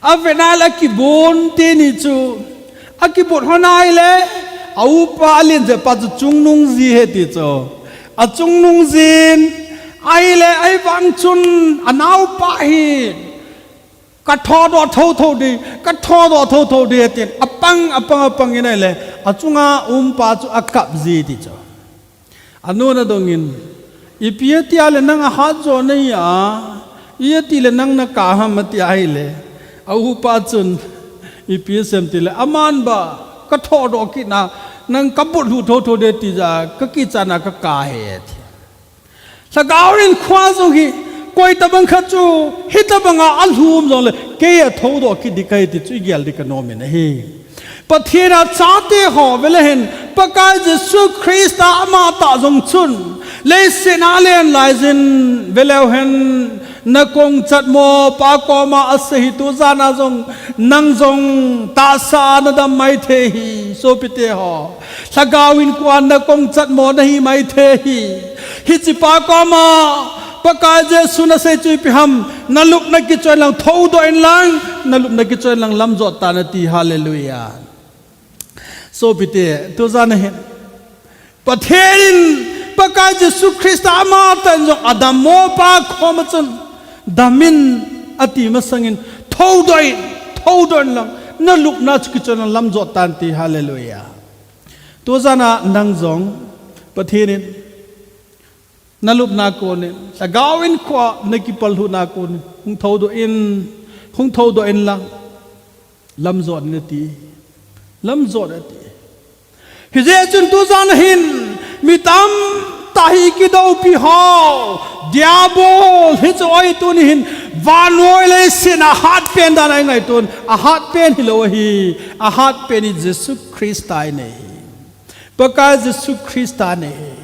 Ave na ahile akibon teni chu, akibon lhon ahile, a upa alen jep pa chu chungnung ji ahi ti chu. Achungnung jin, ahile ahivang chun anaopa hi, kathoudoh thouthou ding, kathoudoh thouthou ding atin, apang, apang, apang in ahile, achunga umpa chu akap ji ti chu. Anun adongin, ipi ati ahile nang ahat jo nahi a, iti le nang nakap ham ati ahile, a upa chun, ipi asei em tile, aman ba, kathoudoh kit na, nang kabulhit thouthou ding ti ja, kakichat na kakap ahi ati. Lhagao hinkho jong hi, koi tobang khat chu, hitobang a alhum jongle, kei a thoudoh kit ding kahi ti chu igel ding kanom in ahi. Pathen a chate ho veleu hen, Pakai Jesu Christa amatah jong chun, leiset a alen laijin veleu hen, nakong chatmo pa koma asei hi tujan a jong, nang jong tahsa a nadam maithei hi, sopite ho. Lhagao hinkho a nakong chatmo nahi maithei hi. Hiche pa koma, Pakai Jesun asei chu ipi ham, nalupna kichoi inlang thoudoh inlang, nalupna kichoi inlang lamjot tan ati, hallelujah. Sopite, tujan a hin, Pathen in, Pakai Jesu Christa amatah in jong adammo pa koma chun, Damin ati masangin, thoudoh in, thoudoh in lang, nalupna chu kichon lang lamjot tan ti, hallelujah. Tujana nang jong, Pathen in, nalupna konin, lhagao in khua nakipal lhuhna konin, hung thoudoh in, hung thoudoh in lang, lamjot in ati. Lamjot in ati. Hijeh chun tujana hin, mi tamtah hi kidoupi ho, Diabol, hichu oi tuni hin, vannoi leiset a hatpen dan a ingaitun, ahatpen hilou ahi, ahatpen hi Jesu Christa anei. Pakai Jesu Christa anei.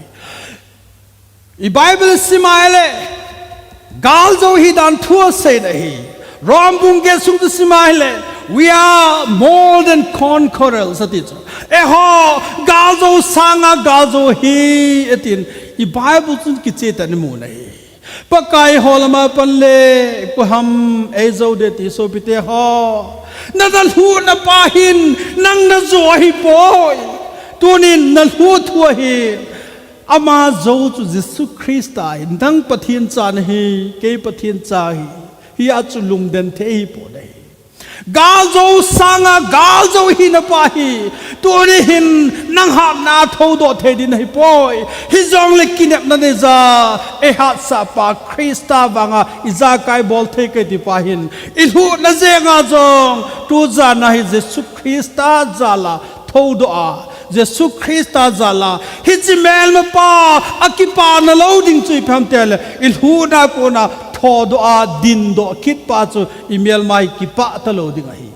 I Bible sim a ahile, galjou hi dan thu asei ahi. Rom bung get sung chu sim a ahile, we are more than conquerors ati chu. Eiho, galjou sanga galjou ahi, atin. I Bible chun kicheh tah in imu ahi. Pakai holama pan le, koiham eijou ding ti sopite ho. Na, nalhuhna pa hin, nang najo ahipoi. Tunin nalhuh thua hin. Ama jou chu Jesu Christa ahi, nang Pathen cha nahi, kei Pathen cha ahi, hia chu lungden thei ahipoi. Galjou sanga galjou hina pa hi, tuni hin nang hatna thoudoh thei ding ahipoi. Hijongle kinepna neija, eihatsah pa Christa vanga ijakai bol thei kei ti pa hin, ilhuhna jenga jong, tujana hi Jesu Christa jala, thoudoh a, Jesu Christa jala, hiche melmapa, akipana lou ding chu ipi ham itile, ilhuhna kona, thoudoh a, dindoh kit pa chu, imelma hi kipah talou ding ahi.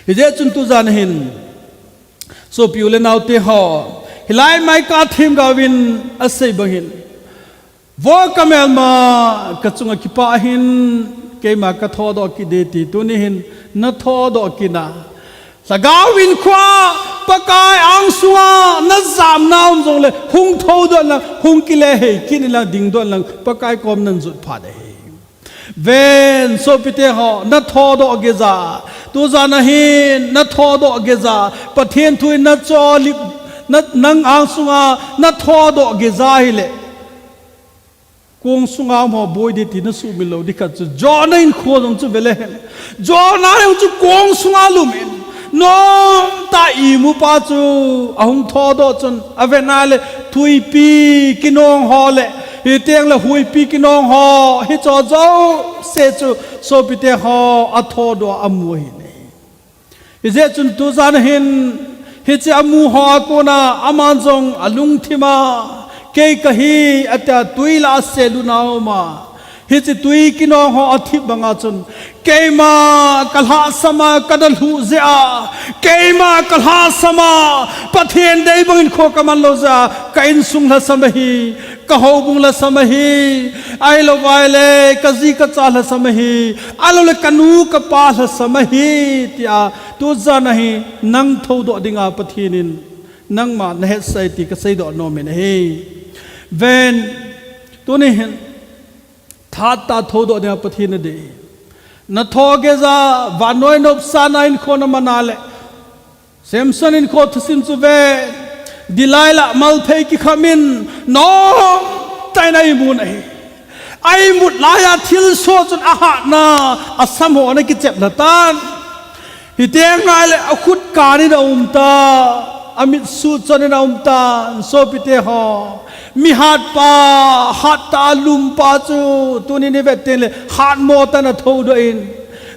Hijeh chun tujana hin, sopi u le naote ho, hilai Micah themgao vin asei bang hin, Vo kamelma, kachunga kipah ahin, keima kathoudoh kit ding ti, tuni hin nathoudoh kit in. Lhagao in khua, Pakai angsunga, najamna um jongle, hung thoudoh in lang, hung kile hei kit in lang, dingdoh in lang, Pakai kom nanjot phat ahi. Ven, sopite ho, nathoudoh geija. Tujana hin, nathoudoh geija. Pathen thu in nacholip, na, nang angsunga, nathoudoh geija hile. Kong sunga um ho boi ding ti nasuhmil lou ding khat chu Jonah in khu jong chu vele hen. Jonah jong chu kong sunga lum in. Nomtah a imu pa chu ahung thoudoh chun aven ahile thuipi kinong ho le hiteng le huipi kinong ho hicho jouse chu sopite ho athoudoh a amu ahi. Hijeh chun tujana hin, hiche amu ho a kona, aman jong alungthim a, kei kahi, atia tui lah a aselut na um a. Hiche tui kinong ho athip banga chun, keima kalhahsam a, kana lhuh jeh a, keima kalhahsam a, Pathen dei bangin kho kaman lou jeh a, ka insung lhasam ahi, ka houbung lhasam ahi, ahilou vaile, kaji kacha lhasam ahi, ahilou le kanu kapa lhasam ahi, tia, tujana hi nang thoudoh dinga Pathen in nangma nahetsah e ti kaseidoh nom in ahi. Ven, tuni hin, thahat tah a thoudoh dinga Pathen nadei. Nathou geija, vannoi nopsahna in kho naman a le, Samson in kho thusim chu ve, Delilah malphei kikham in, nomtah in a imut ahi. A imut laiya thilsoh chun ahatna, asam ho ana kichep lha tan. Hiteng ahile akhut kan in aum tan, amit suh chon in aum tan, sopite ho. Mi hatpa, hat tah a lumpa chu, tunin ivet teng le, hatmo tah in athoudoh in.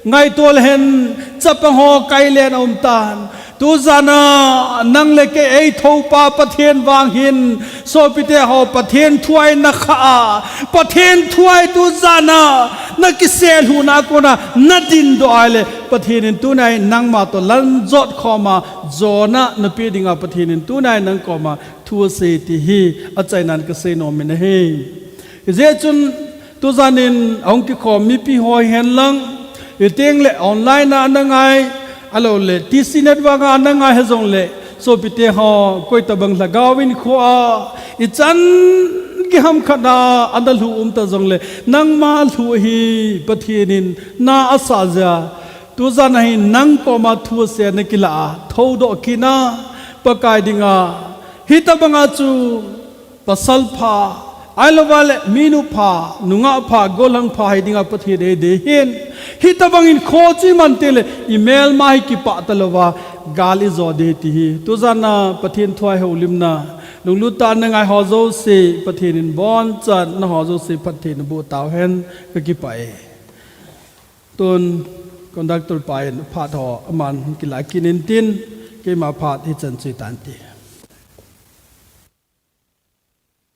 Ngaito le hen, chapang ho kai len aum tan. Tujana, nang le kei eithoupa Pathen vang hin, sopite ho Pathen thu a nakhah a, Pathen thu a tujana, nakiselhuhna a kona, nadindoh a le, Pathen in tunia nangma toh lamjot khom a, Jonah napeh dinga Pathen in tunia nang koma thu asei ti hi, achaina in kasei nom in ahi. Hijeh chun, tujan in ahung kikhom mipi ho hihen lang, hiteng le online a ana ngai, ahilou le T C Network a ana ngai hijongle, sopite ho, koi tabang lhagao in kho a, ichan gei ham khat a, ana lhuh um ta jongle, nangma lhuh hi Pathen in na asah jeh a, tujana hin nang koma thu asei a nakilah a, thoudoh kit in, Pakai dinga, hitabanga chu, pasal pha, Ahilouva le, minu pha, nungah pha, gollhang pha hidinga Pathen eidei ahin. Hitobangin kho chu iman teng le, imelma hi kipah talouva, gal ijo ding ti hi. Tujan a Pathen thu a ihoulimna, lunglut tah a na ngai ho jouse, Pathen in abonchan naho jouse phatthei naboh tauhen, kakipah e. Tun conductor pa in phat ho aman kila kit intin, keima phat hichan chu hitante.